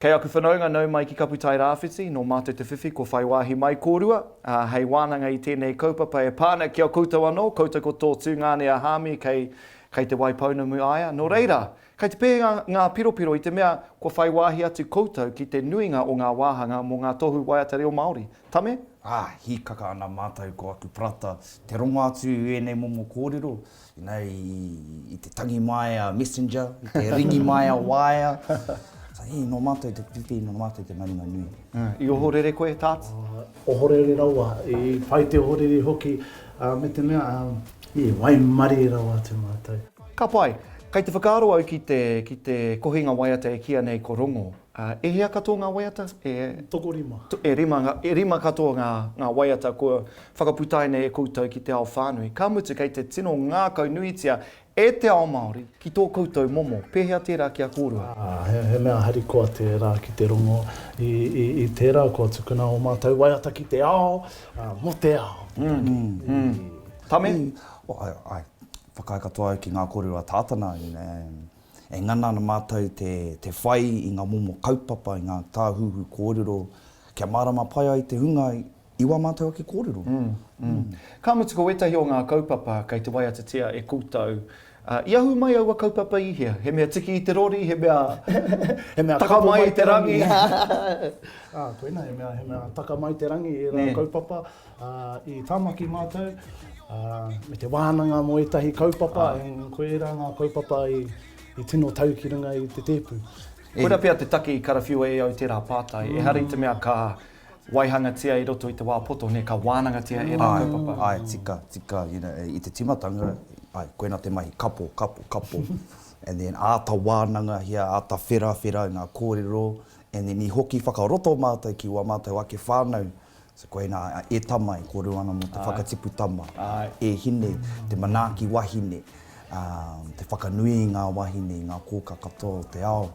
Kei aku whanaunga nau mai ki Kaputai Rāwhiti, nō mātou te whiwhi kua whai wāhi mai kōrua, ā, hei wānanga i tēnei kaupapa e pā ana ki a koutou anō, koutou ko tō tūngane a Hāmi kei, kei Te Waipounamu aia. Nō reira, kei te pēhea ngā piropiro i te mea kua whai wāhi atu koutou ki te nuinga o ngā wāhanga mō ngā tohu waiata reo Māori. Tame? Ā, hīkaka ana mātou ko aku parata te rongo atu i ēnei momo kōrero, You know, i, i te tangi mai a messenger, i te ringi mai a waea. So, hey, nō mātou te whiwhi, nō mātou te maringa nui. Mm. I ohorere koe, Tats? Uh, ohorere rawa, i pai te ohorere hoki, uh, me te mea, um, i waimarie rawa atu mātou. Ka pai. Kei te whakaaro au ki te, ki te kohinga waiata e kīia nei ko Rongo. Uh, e hia katoa ngā waiata? E, Tokorima. To, e rima, e rima katoa ngā, ngā waiata kua whakaputaina e koutou ki te ao whānui. Ka mutu kei te tino ngākaunuitia e te ao Māori ki tō koutou momo. Pēhea tērā ki a kōrua? Ā, he, he mea harikoa tērā ki te rongo i, i, i tērā kua tukuna ō mātou waiata ki te ao, ā, mō te ao. Mm, mm. Tame? I, oh, ai, ai, whakaae katoa au ki ngā kōrero a Tātana, you know, e ngana ana mātou te, te whai i ngā momo kaupapa, i ngā tāhuhu kōrero, kia mārama pai ai te hunga I wā mātou ake kōrero. Ka mutu ko ētahi o ngā kaupapa kei te waiatatia e koutou, i ahu mai aua kaupapa i hea? He mea tiki i te rori, he mea He mea taka kapo mai i te rangi? Ā, koina, he mea, he mea taka mai te rangi ērā kaupapa. Ā, i Tāmaki mātou, ā, me te wānanga mō ētahi kaupapa, koirā ngā kaupapa i, i tino tau ki runga i te tēpu. Koira pea te take i karawhiua e au tērā pātai, ehara i te mea ka waihangatia i roto i te wā poto, nē, ka wānangatia ērā kaupapa. Āe, āe, tika, tika, you know, i te tīmatanga, āe, koina te mahi, kapo, kapo, kapo, and then āta wānangahia, āta wherawhera i ngā kōrero, and then i hoki whakaroto mātou ki wā mātou ake whānau, so koina, e tama e kōrero ana mō te whakatipu tama, e hine, te manaaki wahine, te whakanui i ngā wahine, i ngā kōka katoa o te ao,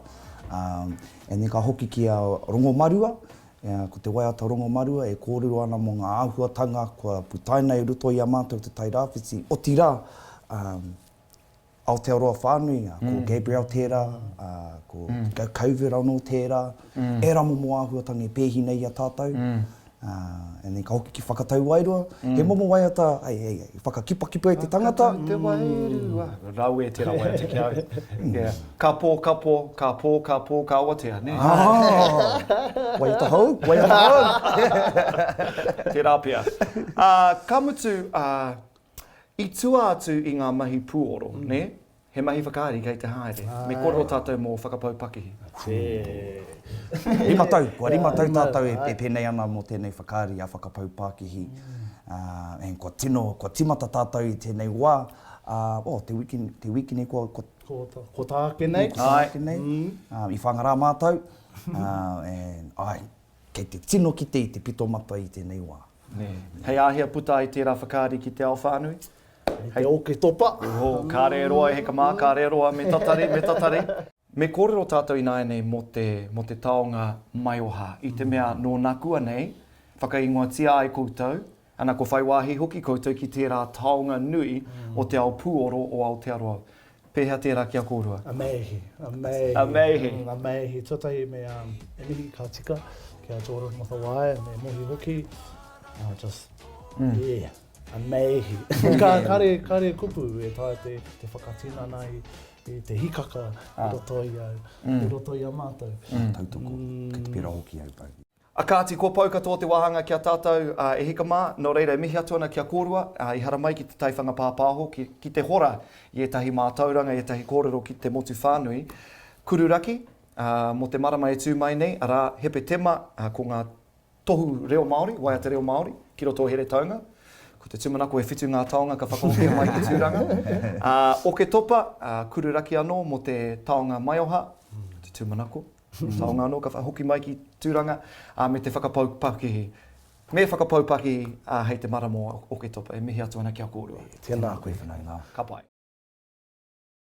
and then ka hoki ki a Rongomarua, Ko te waiata Rongomarua e kōrero ana mō ngā āhuatanga kua putaina i roto i a mātou te Tai Rāwhiti, otirā, Aotearoa whānui, ko Gabrielle tērā, ko Covid anō tērā, ērā momo āhuatanga e pēhi nei i a tātou. And then ka hoki ki Whakatau Wairua, he momo waiata hei whakakipakipa i te tangata. Whakatau te wairua. Rawe tērā waiata ki a au. Yeah. Ka pō, ka pō, ka pō, ka pō, ka awatea, nē? Ah! Waiata hou, waiata hou! Tērā pea. Ā, ka mutu, ā, i tua atu i ngā mahi puoro, nē? He mahi whakaari kei te haere. Me kōrero tātou mō Whakapau Pakihi. Rima tau, kua rima tau tātou e pēnei ana mō tēnei whakaari a Whakapau Pakihi. Ā, and kua tino, kua timata tātou i tēnei wā, ā, oh, te wiki, te wiki nei kua, kua, Ko tā ake nei. Ko tā ake nei. I Whangarā mātou, and, āe, kei te tino kite i te pito mata i tēnei wā. Nē. Hei āhea puta ai tērā whakaari ki te ao whānui? Hei te Oketopa. Oho, kāre e roa e heka mā, kāre e roa, me tatari, me tatari. Me kōrero tātou ināianei mō te, mō te taonga maioha, i te mea nō nakuanei, whakaingoatia ai koutou, Ana, kua whai wāhi hoki koutou ki tērā taonga nui o te ao pūoro o Aotearoa. Pēhea tērā ki a kōrua? A meihi, a meihi. A meihi. A meihi. Tuatahi me e mihi ka tika ki a Jordan Mathawaia me Mohi hoki. Uh, just, mm. yeah, a meihi. Ka, kare, kare kupu e taea te, te whakatinana i, i te hikaka i roto i au, mm. i roto i a mātou. Mm. Tautoko, mm. kei te pera hoki au, bro. A kāti, kua pau katoa te wāhanga ki a tātou, ā, e hika mā, nō reira e mihi atu ana ki a kōrua, ā, i haramai ki te taiwhanga pāpāho, ki, ki te hora i ētahi mātauranga, i ētahi kōrero ki te motu whānui. Kururaki, ā, mō te marama e tū mai nei, arā, Hepetema, ā, ko ngā tohu reo Māori, waiata reo Māori, ki roto o Heretaunga. Ko te tūmanako e whitu ngā taonga ka whakahokia mai ki Tūranga. Ā, Oketopa, ā, Kururaki anō mō te taonga maioha, te tūmanako. Taonga anō ka hoki mai ki Tūranga, ā, me te whakapau pakihi. Me whakapau pakihi, ā, hei te marama o Oketopa. E mihi atu ana ki a kōrua. Tēnā koe whanaunga. Ka pai.